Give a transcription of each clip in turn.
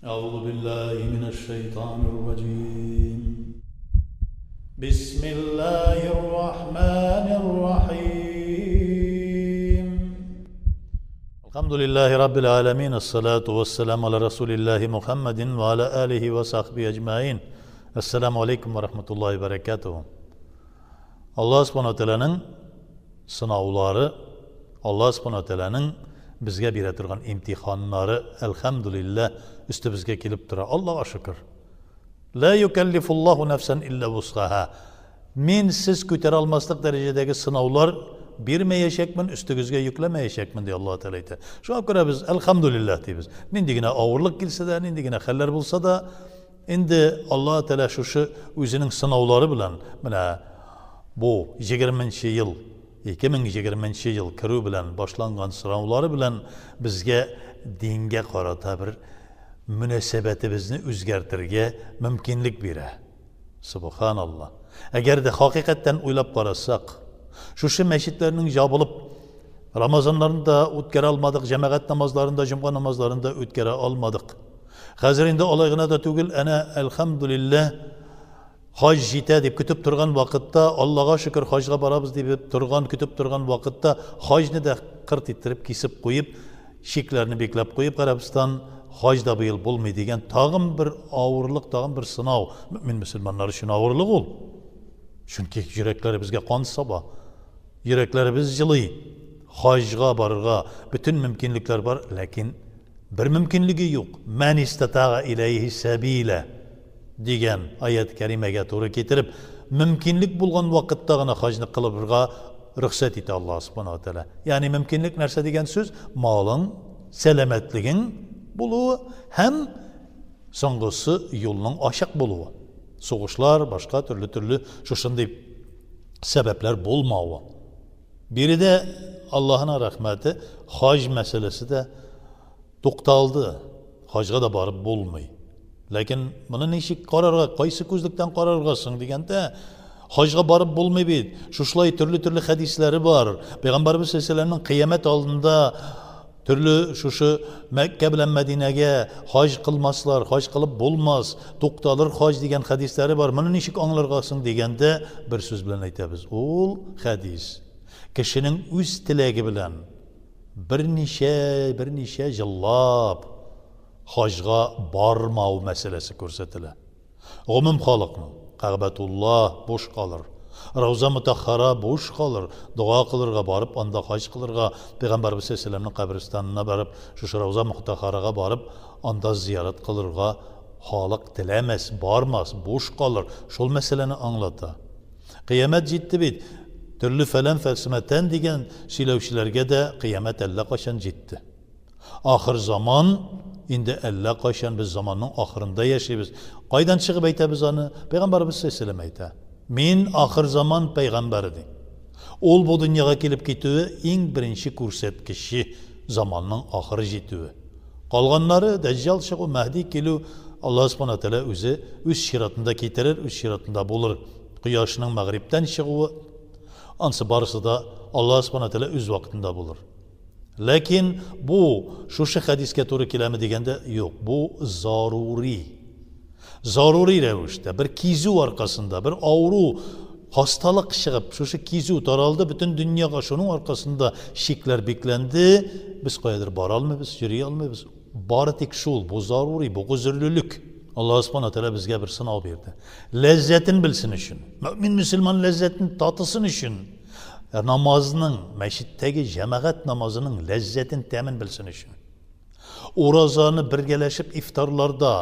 أعوذ بالله من الشيطان الرجيم بسم الله الرحمن الرحيم الحمد لله رب العالمين الصلاة والسلام على رسول الله محمد وعلى آله وصحبه أجمعين السلام عليكم ورحمة الله وبركاته Аллаһ Субхана Тәгаләнең сынаулары, Аллаһ Субхана Тәгаләнең безгә бирә торган имтиханнары, әлхәмдүлилләһ, өстебезгә килеп тора. Аллаһка шөкер. Ла юкәллифуллаһу нәфсән илля вусгаһа. Мин сез күтәрә алмаслык дәрәҗәдәге сынаулар бирмәячәкмен, өстегезгә йөкләмәячәкмен, ди Аллаһ Тәгалә әйтә. Шуңа күрә без әлхәмдүлилләһ дибез. Нинди генә авырлык килсә дә, нинди генә хәлләр булса да, Инде Аллаһы Тәгалә шушы үзенең сынаулары белән, менә бу егерменче ел, 2020 ел керү белән башланган сынаулары белән безгә дингә карата бер мөнәсәбәтебезне үзгәртергә мөмкинлек бирә. Субханалла. Әгәр дә хакыйкатьтән уйлап карасак, шушы мәчетләрнең җабылып, Рамазаннарын да үткәрә алмадык, җәмәгать намазларын да, җомга намазларын да үткәрә алмадык. Хәзер инде алай гына да түгел, әнә, әлхәмдүлилләһ, хаҗ җитә дип көтеп торган вакытта, Аллага шөкер, хаҗга барабыз дип торган, көтеп торган вакытта хаҗны да кырт иттереп кисеп куеп, чикләрне бикләп куеп, Гарәбстан хаҗ да быел булмый дигән тагын бер авырлык, тагын бер сынау. Мөэмин мөселманнар өчен авырлык ул. Чөнки йөрәкләребезгә кан саба. Йөрәкләребез җылый. Хаҗга барырга бөтен мөмкинлекләр бар, ләкин бер мөмкинлеге юк. Мән истатага иләйһи сәбилә дигән аять кәримәгә туры китереп, мөмкинлек булган вакытта гына хаҗны кылырга рөхсәт итә Аллаһ Субхану ва Тәгалә. Ягъни мөмкинлек нәрсә дигән сүз? Малың, сәламәтлегең булуы һәм соңгысы юлның ачык булуы. Сугышлар, башка төрле-төрле шушындый сәбәпләр булмавы. Биредә Аллаһының рәхмәте хаҗ мәсьәләсе дә тукталды. Хаҗга да барып булмый. Ләкин моны ничек карарга, кайсы күзлектән карарга соң дигәндә, хаҗга барып булмый бит. Шушылай төрле-төрле хәдисләре бар. Пәйгамбәрбез саллаллаһу кыямәт алдында Төрле шушы Мәккә белән Мәдинәгә хаҗ кылмаслар, хаҗ кылып булмас, тукталыр хаҗ дигән хәдисләре бар. Моны ничек аңларга соң дигәндә, бер сүз белән әйтәбез. Ул хәдис кешенең үз теләге белән берничә, берничә еллап хаҗга бармау мәсьәләсе күрсәтелә. Гомум халыкның, Кәгъбәтулла буш калыр, Рауза Мөтәһһара буш калыр, дога кылырга барып, анда хаҗ кылырга, Пәйгамбәребез салләллаһу галәйһи вә сәлләмнең каберстанына барып, шушы Рауза Мөтәһһарага барып, анда зиярат кылырга халык теләмәс, бармас, буш калыр. Шул мәсьәләне аңлата. Кыямәт җитте бит. Төрле фәлән фәсмәтән дигән сөйләүчеләргә дә кыямәт әллә кайчан җитте. Ахыр заман, инде әллә кайчан без заманның ахырында яшибез. Кайдан чыгып әйтәбез аны? Пәйгамбәребез саллаллаһу әйтә. Мин ахыр заман пәйгамбәре ди. Ул бу дөньяга килеп китүе иң беренче күрсәткече заманның ахыры җитүе. Калганнары Дәҗҗал чыгу, Мәһди килү, Аллаһ Субхана Тәгалә үзе үз чиратында китерер, үз чиратында булыр. Кояшның мәгърибтән чыгуы, ансы барысы да Аллаһ Субхана Тәгалә үз вакытында булыр. Ләкин бу шушы хәдискә туры киләме дигәндә, юк, бу зарури. Зарури рәвештә, бер кизү аркасында, бер авыру, хасталык чыгып, шушы кизү таралды бөтен дөньяга, шуның аркасында чикләр бикләнде, без каядыр бара алмыйбыз, йөри алмыйбыз. Бары тик шул, бу зарури, бу гозерлелек. Аллаһ Субхана Тәгалә безгә бер сынау бирде. Ләззәтен белсен өчен, мөэмин мөселман ләззәтен татысын өчен, намазның, мәчеттәге җәмәгать намазының ләззәтен, тәмен белсен өчен. Уразаны бергәләшеп ифтарларда,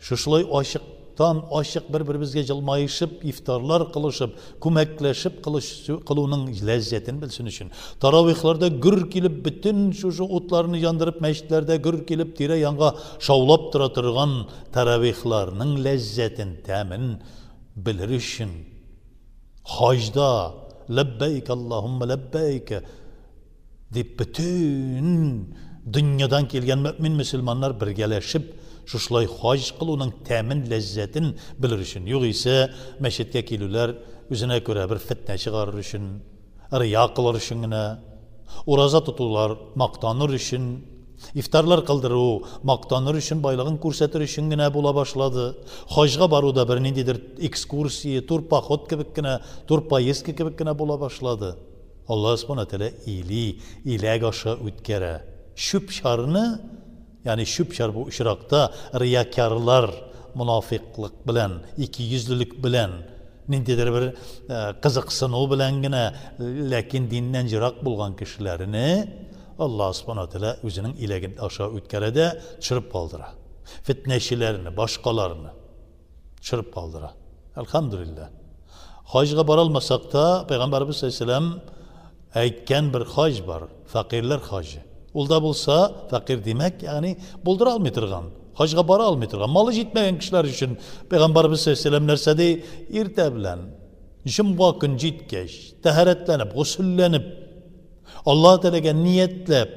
шушылай ачыктан ачык бер-беребезгә җылмаешып ифтарлар кылышып, күмәкләшеп кылуның ләззәтен белсен өчен. Таравихларда гөр килеп бөтен шушы утларны яндырып мәчетләрдә гөр килеп тирә-янга шаулап тора торган таравихларның ләззәтен, тәмен белер өчен. Хаҗда ләббәйк Аллаһумма ләббәйк дип бөтен дөньядан килгән мөэмин мөселманнар бергәләшеп шушылай хаҗ кылуның тәмен, ләззәтен белер өчен. Югыйсә, мәчеткә килүләр үзенә күрә бер фетнә чыгарыр өчен, рия кылыр өчен генә, ураза тотулар мактаныр өчен, Ифтарлар кылдыру, мактаныр өчен, байлыгын күрсәтер өчен генә була башлады. Хаҗга бару да бер ниндидер экскурсия, турпоход кебек кенә, турпоездка кебек кенә була башлады. Аллаһ Субхана Тәгалә или, иләк аша үткәрә. Чүп-чарны, ягъни чүп-чар бу очракта риякярлар монафикълык белән, икейөзлелек белән, ниндидер бер кызыксыну белән генә, ләкин диннән ерак булган кешеләрне Аллаһ Субхана Тәгалә үзенең иләген аша үткәрә дә төшереп калдыра. Фетнәчеләрне, башкаларны төшереп калдыра. Әлхәмдүлилләһ. Хаҗга бара алмасак та, Пәйгамбәребез саллаллаһу әйткән бер хаҗ бар, фәкыйрьләр хаҗы. Ул да булса, фәкыйрь димәк, ягъни булдыра алмый торган, хаҗга бара алмый торган, малы җитмәгән кешеләр өчен Пәйгамбәребез саллаллаһу нәрсә ди? Иртә белән, җомга көн җиткәч, тәһарәтләнеп, госелләнеп, Аллаһ Тәгаләгә ниятләп,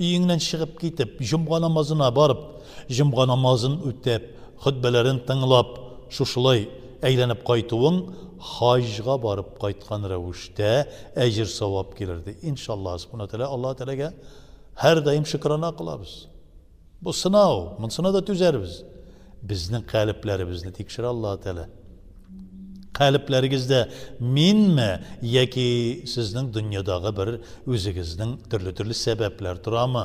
өеңнән чыгып китеп, җомга намазына барып, җомга намазын үтәп, хөтбәләрен тыңлап, шушылай әйләнеп кайтуың хаҗга барып кайткан рәвештә әҗер-савап килер, ди. Иншаллаһ, Субхана Тәгалә, Аллаһ Тәгаләгә һәрдаим шөкрана кылабыз. Бу сынау, монсына да түзәрбез. Безнең калебләребезне тикшерә Аллаһ Тәгалә. Калебләрегездә минме яки сезнең дөньядагы бер үзегезнең төрле-төрле сәбәпләр торамы?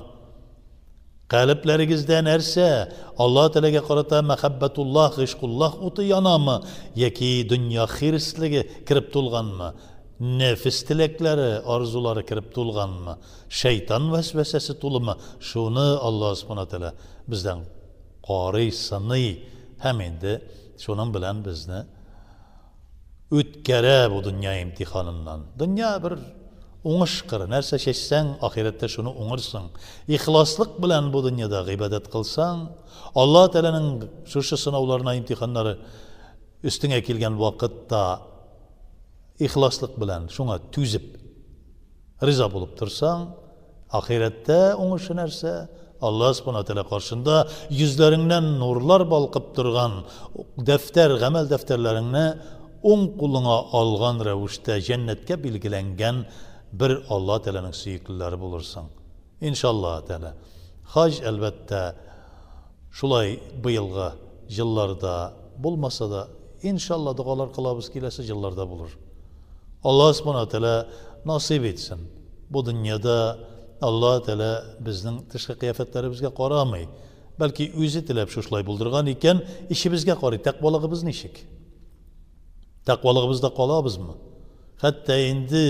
Калебләрегездә нәрсә? Аллаһ Тәгаләгә карата мәхәббәтуллаһ, гыйшкуллаһ уты янамы яки дөнья хирслеге кереп тулганмы? Нәфес теләкләре, арзулары кереп тулганмы? Шәйтан вәсвәсәсе тулымы? Шуны Аллаһ Субхана Тәгалә бездән карый, сыный һәм инде шуның белән безне үткәрә бу дөнья имтиханыннан. Дөнья бер уңыш кыры. Нәрсә чәчсәң, ахирәттә шуны уңырсың. Ихласлык белән бу дөньяда гыйбадәт кылсаң, Аллаһ Тәгаләнең шушы сынауларына, имтиханнары өстеңә килгән вакытта ихласлык белән шуңа түзеп, Риза булып торсаң, ахирәттә уңышы нәрсә? Аллаһ Субхана Тәгалә каршында йөзләреңнән нурлар балкып торган дәфтәр, гамәл дәфтәрләреңне уң кулыңа алган рәвештә җәннәткә билгеләнгән бер Аллаһ Тәгаләнең сөеклеләре булырсың. Иншаллаһ Тәгалә. Хаҗ, әлбәттә, шулай быелгы җылларда булмаса да, иншалла, догалар кылабыз, киләсе җылларда булыр. Аллаһ Субхана Тәгалә насыйп итсен. Бу дөньяда Аллаһ Тәгалә безнең тышкы кыяфәтләребезгә карамый. Бәлки үзе теләп шушылай булдырган икән, эчебезгә карый, тәкъвалыгыбыз ничек? Тәкъвалыгыбызда калабызмы? Хәтта инде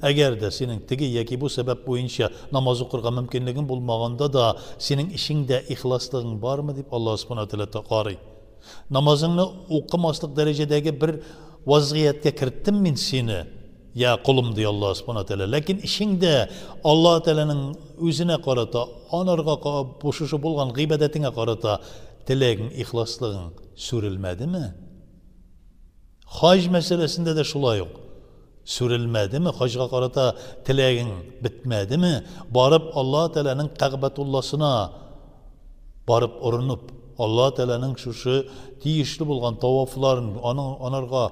әгәр дә синең теге яки бу сәбәп буенча намаз укырга мөмкинлегең булмаганда да, синең эчеңдә ихласлыгың бармы дип Аллаһ Субхана Тәгалә карый. Намазыңны укымаслык дәрәҗәдәге бер вазгыятькә керттем мин сине, я колым, ди Аллаһ Субхана Тәгалә. Ләкин эчеңдә Аллаһ Тәгаләнең үзенә карата, анарга шушы булган гыйбадәтеңә карата теләгең, ихласлыгың сүрелмәдеме? Хаҗ мәсьәләсендә дә шулай ук. Сүрелмәдеме, хаҗга карата теләгең бетмәдеме, барып Аллаһ Тәгаләнең Кәгъбәтулласына барып орынып, Аллаһ Тәгаләнең шушы тиешле булган тавафларын, аның анарга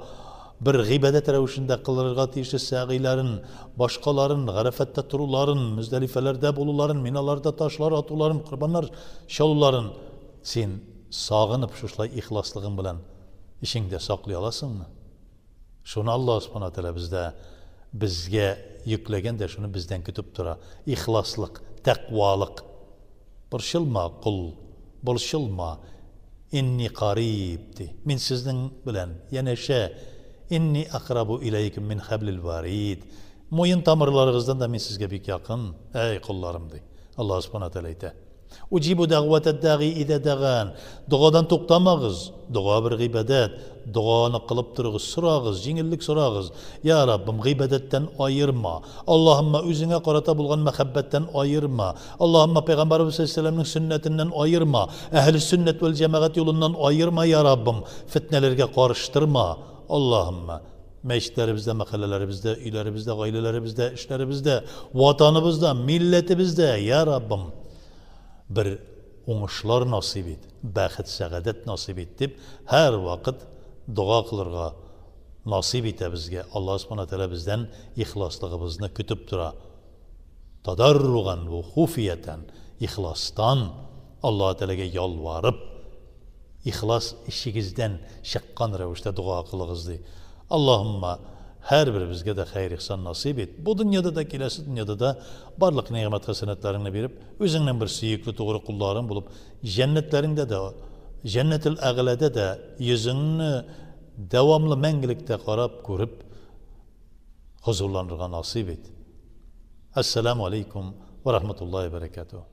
бер гыйбадәт рәвешендә кылырга тиешле сәгыйләрен, башкаларын, Гарәфәттә торуларын, Мөздәлифәләрдә булуларын, Миналарда ташлар атуларын, корбаннар чалуларын син сагынып шушылай ихласлыгың белән эчеңдә саклый аласыңмы? Шуны Аллаһ Субхана Тәгалә бездә безгә йөкләгән дә шуны бездән көтеп тора. Ихласлык, тәкъвалык. Борчылма, кол, борчылма. Инни кариб ди. Мин сезнең белән янәшә. Инни акрабу иләйкүм мин хаблил варид. Муен тамырларыгыздан да мин сезгә бик якын, әй колларым ди. Аллаһ Субхана Тәгалә әйтә. Уҗибу дәгъвәтәд дәгъи идә дәган. Догадан туктамагыз. Дога бер гыйбадәт. Доганы кылып торыгыз, сорагыз, җиңеллек сорагыз. Я Раббым, гыйбадәттән аерма. Аллаһымма, үзеңә карата булган мәхәббәттән аерма. Аллаһымма, Пәйгамбәребез саллаллаһу сөннәтеннән аерма. Әһле сөннәт вәл җәмәгать юлыннан аерма, я Раббым. Фетнәләргә карыштырма. Аллаһымма, мәчетләребездә, мәхәлләләребездә, өйләребездә, гаиләләребездә, эшләребездә, ватаныбызда, милләтебездә, я Раббым, бер уңышлар насыйп ит, бәхет, сәгадәт насыйп ит дип һәрвакыт дога кылырга насыйп итә безгә. Аллаһ Субхана Тәгалә бездән ихласлыгыбызны көтеп тора. Тадарруган вә хуфиятән, ихластан Аллаһы Тәгаләгә ялварып, ихлас эчегездән чыккан рәвештә дога кылыгыз, ди. Аллаһумма, һәрберебезгә дә хәер-ихсан насыйп ит. Бу дөньяда да, киләсе дөньяда да барлык нигъмәт-хәсәнәтләреңне биреп, үзеңнең бер сөекле тугры колларың булып, җәннәтләреңдә дә, җәннәтел әгъләдә дә йөзеңне дәвамлы мәңгелектә карап, күреп, хозурланырга насыйп ит. Әссәламү алейкум вә рахматуллаһи вә бәрәкәтүһ.